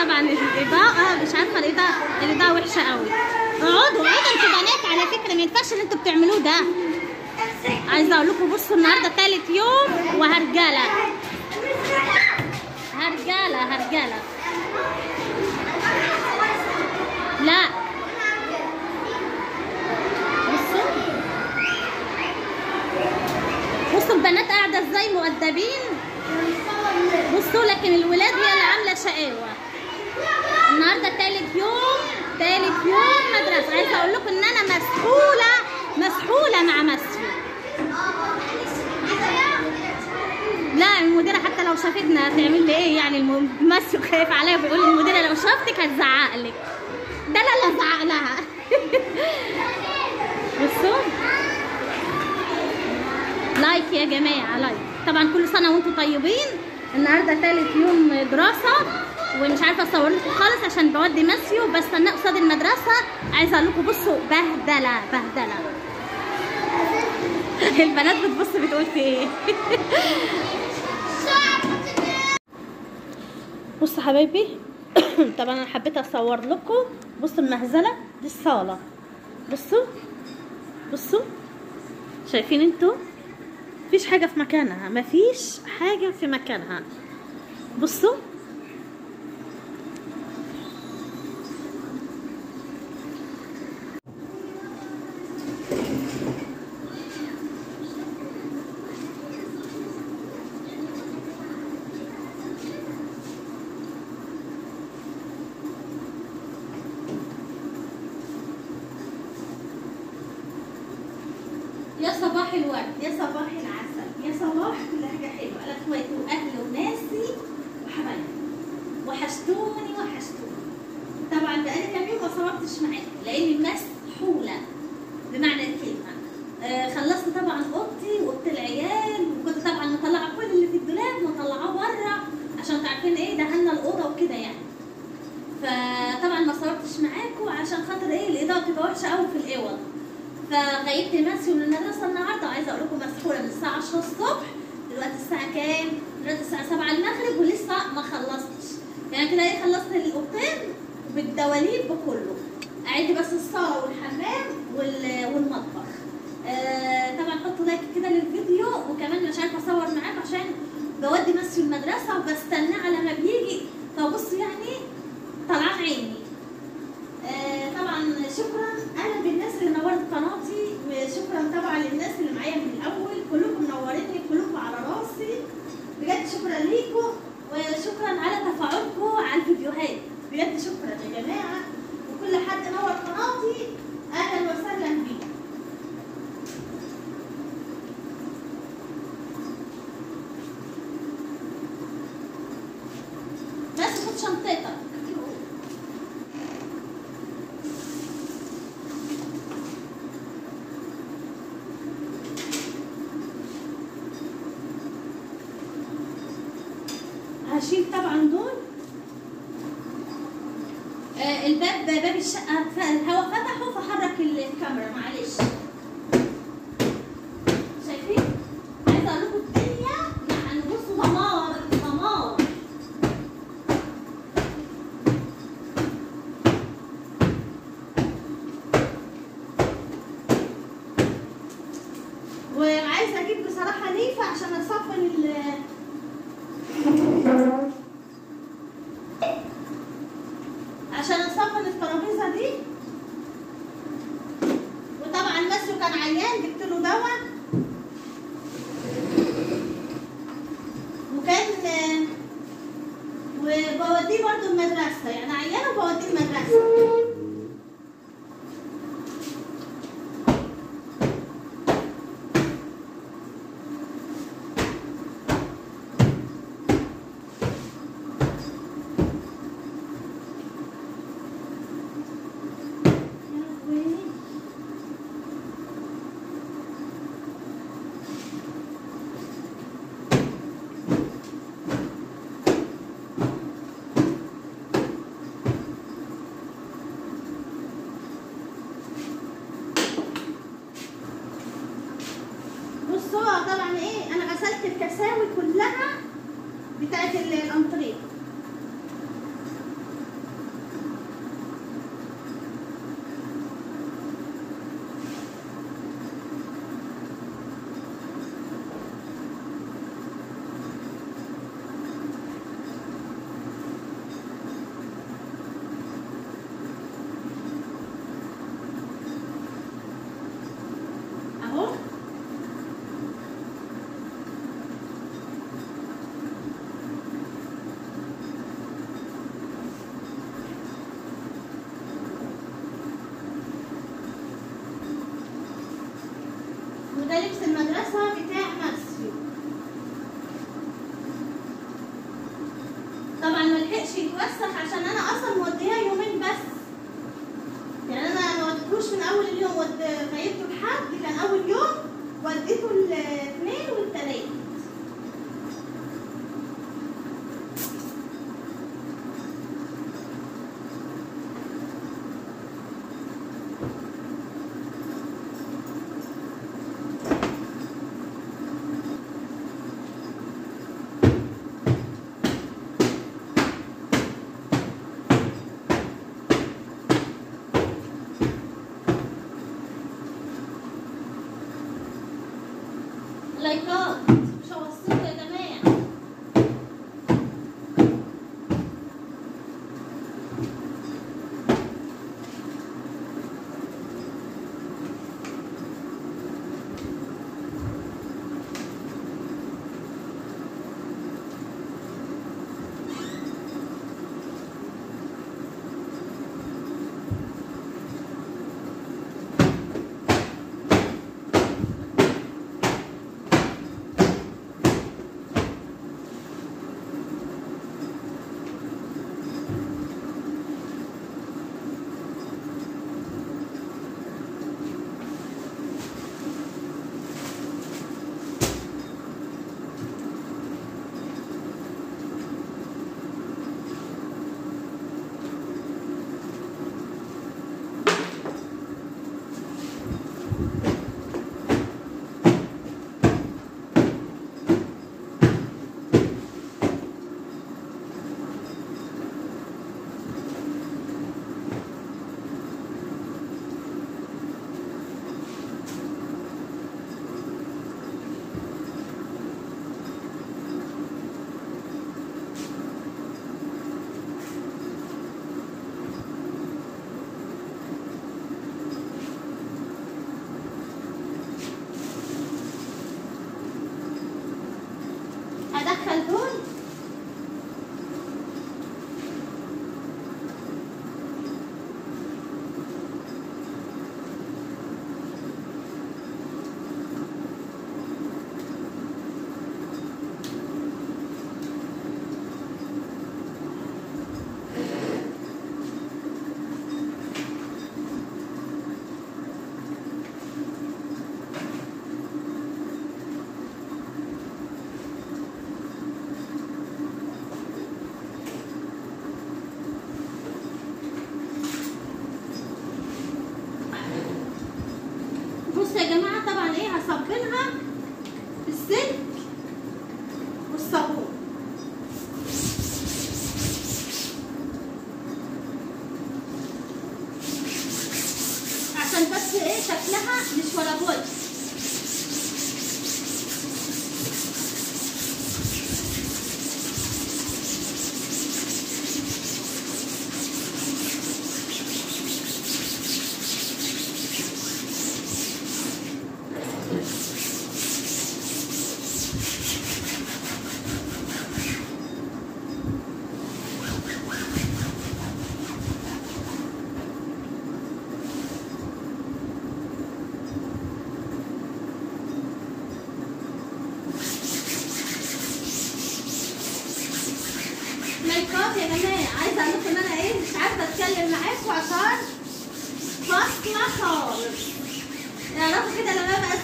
طبعا الاضاءة، مش عارفه الاضاءة وحشة قوي. اقعدوا انتوا بنات، على فكرة ما ينفعش اللي انتوا بتعملوه ده. عايزه اقول لكم بصوا النهارده تالت يوم وهرجله هرجله هرجله. لا بصوا البنات قاعدة ازاي مؤدبين، بصوا، لكن الولاد هي اللي عامله شقاوة. النهارده تالت يوم مدرسه. عايزه اقول لكم ان انا مسحوله مع مسيو. لا المديرة حتى لو شافتنا هتعمل لي ايه يعني؟ ماسيو خايف عليا بيقول المديرة لو شافتك هتزعق لك. ده انا اللي هزعق لها. بصوا like يا جماعة، like. طبعا كل سنة وانتم طيبين. النهارده تالت يوم دراسة ومش عارفه اصور لكم خالص عشان بودي ماسيو بستناه قصاد المدرسة. عايزه اقول لكم بصوا بهدله بهدله. البنات بتبص بتقول في ايه. بصوا حبايبي، طبعا انا حبيت اصور لكم. بصوا المهزلة دي الصاله، بصوا بصوا، شايفين انتوا؟ مفيش حاجة في مكانها، مفيش حاجة في مكانها. بصوا يا صباح الورد، يا صباح العسل، يا صباح كل حاجة حلوة على اخواتي واهلي وناسي وحبايبي. وحشتوني وحشتوني. طبعا بقالي كام يوم ما صورتش معاكم لاني مسحوله بمعنى الكلمة. خلصت طبعا اوضتي واوضه العيال، وكنت طبعا مطلعه كل اللي في الدولاب مطلعاه بره عشان تعرفين ايه دهنا الاوضة وكده يعني. فطبعا ما صورتش معاكم عشان خاطر ايه الاضاءة بتبقى وحشة قوي في الاوض. فغيبت ماسيو من المدرسة النهارده، وعايزه اقول لكم مسحوله من الساعة 10 الصبح، دلوقتي الساعة كام؟ دلوقتي الساعة 7 المغرب ولسه ما خلصتش. يعني كده ايه، خلصت الاوضتين بالدواليب بكله، اعد بس الصاله والحمام والمطبخ. طبعا حطوا like كده للفيديو، وكمان مش عارفه اصور معاكم عشان بودي ماسيو المدرسة وبستناه على ما بيجي، فبصوا يعني طلعان عيني. طبعا شكرا اهلا بالناس اللي نورت قناتي، وشكرا طبعا للناس اللي معايا من الاول، كلكم منوريني، كلكم على راسي بجد، شكرا ليكم وشكرا على تفاعلكم على الفيديوهات، بجد شكرا يا جماعة. وكل حد نور قناتي اهلا وسهلا بيه. بس خد شنطتك. هشيل طبعا دول. الباب، باب الشقة الهواء فتحه فحرك الكاميرا، معلش. شايفين؟ عايزه اقول لكم الدنيا يعني بصوا دمار دمار. وعايزه اجيب بصراحة ليفه عشان اصفن عشان اصفن الترابيزة دي. وطبعا ماسيو كان عيان، جبت له دواء، وكان وبوديه برده المدرسة، يعني عيان وبوديه المدرسة. بتوسخ عشان انا اصلا موديها يومين بس، يعني انا ما وديتهوش من اول اليوم، غيبته لحد كان اول يوم وديته الاثنين والثلاث. لايكات مش هوصيكوا يا جماعة. هدخل دول بصوا يا جماعة. طبعا ايه هصبنها بالسلك والصابون. عشان بس ايه شكلها مش ولا بد. لايكات يا جماعة، عايزه اقول لكم ان انا ايه مش عارفه اتكلم معاكم عشان فاصلة خالص. اعرفوا كده لما ببقى